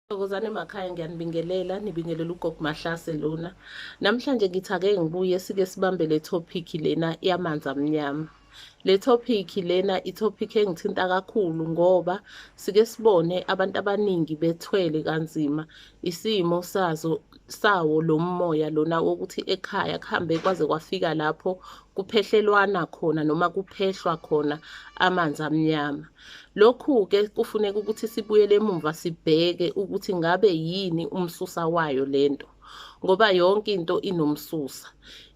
Thokozani emakhaya, ngiyanibingelela, nibingelela uGogo Mahlase lona. Namhlanje ngithi ake ngibuye sike sibambe le topic lena yamanzi amnyama. Le topic lena i-topic engithinta kakhulu ngoba sike sibone abantu abaningi bethwele kanzima isimo sazo sawo lo moya lona wokuthi ekhaya kuhambe kwaze kwafika lapho kuphehlelwana khona noma kuphehlwa khona amanzi amnyama. Lokhu-ke kufuneka ukuthi sibuyele emumva sibheke ukuthi ngabe yini umsusa wayo lento, ngoba yonke into inomsusa.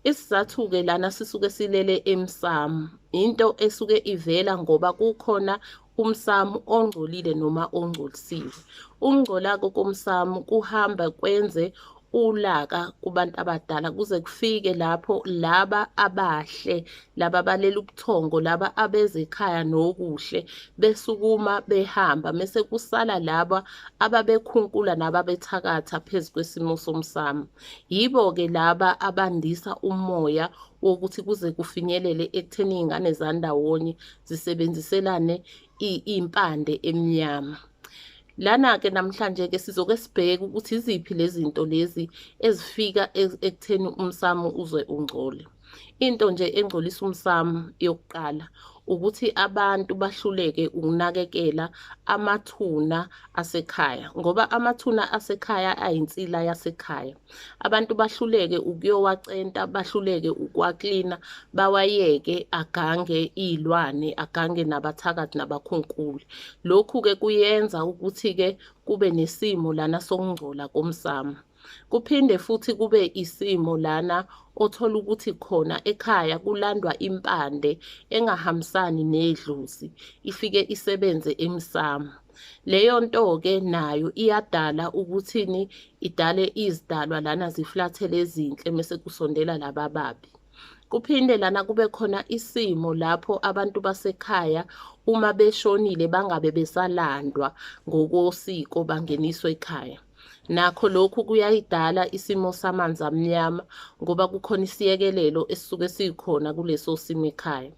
Isizathu-ke lana sisuke silele emsamo, into esuke ivela ngoba kukhona umsamo ongcolile noma ongcolisiwe. Ukungcola-ke komsamo kuhamba kwenze ulaka kubantu abadala kuze kufike lapho laba abahle, laba abalele ubuthongo, laba abeze ekhaya nokuhle besukuma behamba, mese kusala laba ababekhunkula nababethakatha phezu kwesimo somsamo. Yibo-ke laba abandisa umoya wokuthi kuze kufinyelele ekutheni iy'ngane zandawonye zisebenziselane impande emnyama. Lana-ke namhlanje-ke sizoke sibheke ukuthi iziphi lezi zinto lezi ezifika ekutheni umsamo uze ungcole. Into nje engcolisa umsamo yokuqala ukuthi abantu bahluleke ukunakekela amathuna asekhaya, ngoba amathuna asekhaya ayinsila yasekhaya. Abantu bahluleke ukuyowacenta, bahluleke ukuwaklina, bawayeke agange iy'lwane, agange nabathakathi nabakhunkuli. Lokhu-ke kuyenza ukuthi-ke kube nesimo lana sokungcola komsamo. Kuphinde futhi kube isimo lana othola ukuthi khona ekhaya kulandwa impande engahambisani nedlozi, ifike isebenze emsamo. Leyo nto-ke nayo iyadala ukuthini, idale izidalwa lana ziflathele ezinhle mese kusondela laba ababi. Kuphinde lana kube khona isimo lapho abantu basekhaya uma beshonile bangabe besalandwa ngokosiko bangeniswe ekhaya. Nakho lokhu kuyayidala isimo samanzi amnyama ngoba kukhona isiyekelelo esisuke sikhona kuleso simo ekhaya.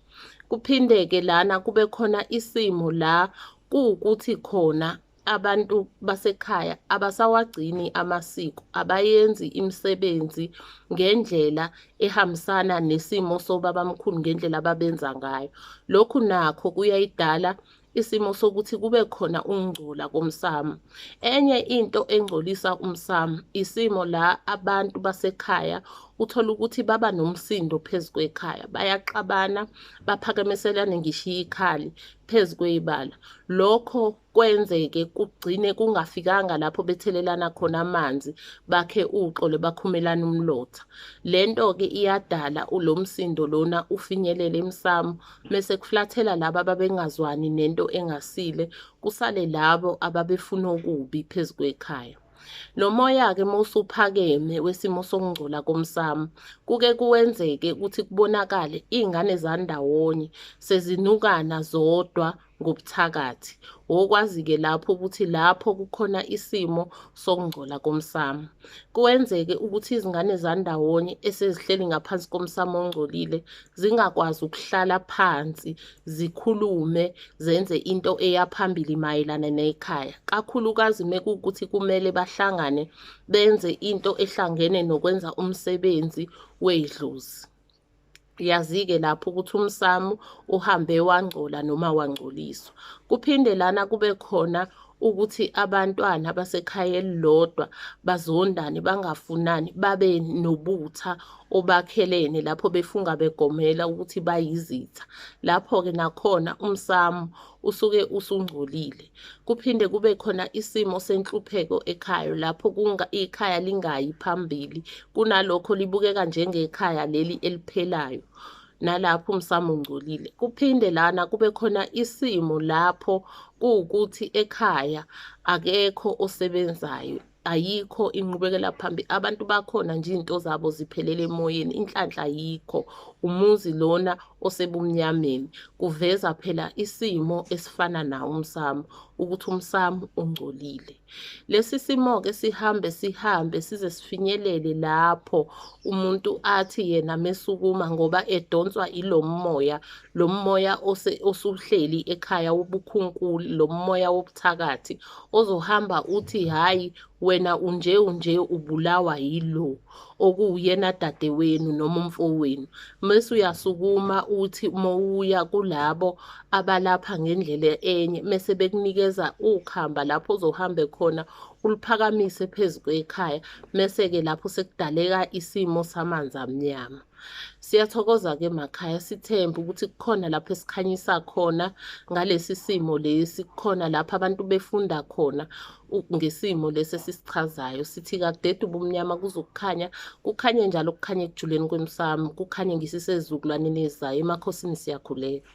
Kuphinde-ke lana kube khona isimo la kuwukuthi khona abantu basekhaya abasawagcini amasiko, abayenzi imisebenzi ngendlela ehambisana nesimo sobabamkhulu ngendlela ababenza ngayo. Lokhu nakho kuyayidala isimo sokuthi kube khona ukungcola komsamo. Enye into engcolisa umsamo isimo la abantu basekhaya uthola ukuthi baba nomsindo phezu kwekhaya, bayaxabana, baphakamiselane ngisho ikhali phezu kwebala. Lokho kwenzeke kugcine kungafikanga lapho bethelelana khona amanzi, bakhe uxolo, bakhumelana umlotha. Le nto-ke iyadala lo msindo lona ufinyelele emsamo, mese kuflathela laba ababengazwani nento engasile, kusale labo ababefuna okubi phezu kwekhaya. Lo moya-ke uma usuphakeme wesimo sokungcola komsamo, kuke kuwenzeke ukuthi kubonakale iy'ngane zandawonye sezinukana zodwa ngobuthakathi. Wokwazi-ke lapho ukuthi lapho kukhona isimo sokungcola komsamo. Kuwenzeke ukuthi izingane zandawonye esezihleli ngaphansi komsamo ongcolile zingakwazi ukuhlala phansi zikhulume zenze into eya phambili mayelana nekhaya. Kakhulukazi mekuwukuthi kumele bahlangane benze into ehlangene nokwenza umsebenzi wedlozi. Yazi-ke lapho ukuthi umsamo uhambe wangcola noma wangcoliswa. Kuphinde lana kube khona ukuthi abantwana basekhaya elilodwa bazondane, bangafunani, babe nobutha obakhelene lapho befunga begomela ukuthi bayizitha. Lapho-ke nakhona umsamo usuke usungcolile. Kuphinde kube khona isimo senhlupheko ekhaya lapho ikhaya lingayi phambili, kunalokho libukeka njengekhaya leli eliphelayo. Nalapho umsamo ungcolile. Kuphinde lana kube khona isimo lapho kuwukuthi ekhaya akekho osebenzayo, ayikho inqubekela phambili, abantu bakhona nje iy'nto zabo ziphelele emoyeni, inhlanhla ayikho, umuzi lona osebumnyameni. Kuveza phela isimo esifana nawo umsamo. ukuthi umsamo ungcolile. Lesi simo-ke sihambe sihambe size sifinyelele lapho umuntu athi yena mesukuma ngoba edonswa ilo moya, lo moya osuhleli ekhaya wobukhunkuli, lo moya wobuthakathi ozohamba uthi hhayi wena unje unje ubulawa yilo okuwuyena dadewenu noma umfowenu. Mese uyasukuma uthi mowuya kulabo abalapha ngendlela enye mese bekunikeza ukhamba lapho ozohambe khona uliphakamise phezu kwekhaya, mese-ke lapho sekudaleka isimo samanzi amnyama. Siyathokoza-ke emakhaya, sithembe ukuthi kukhona lapho esikhanyisa khona ngalesi simo lesi, kukhona lapho abantu befunda khona ngesimo lesi esisichazayo. Sithi kakudede ubumnyama kuzokukhanya, kukhanye njalo kukhanye ekujuleni kwemsamo, kukhanye ngisho isezizukulwaneni ezizayo. Emakhosini siyakhuleka.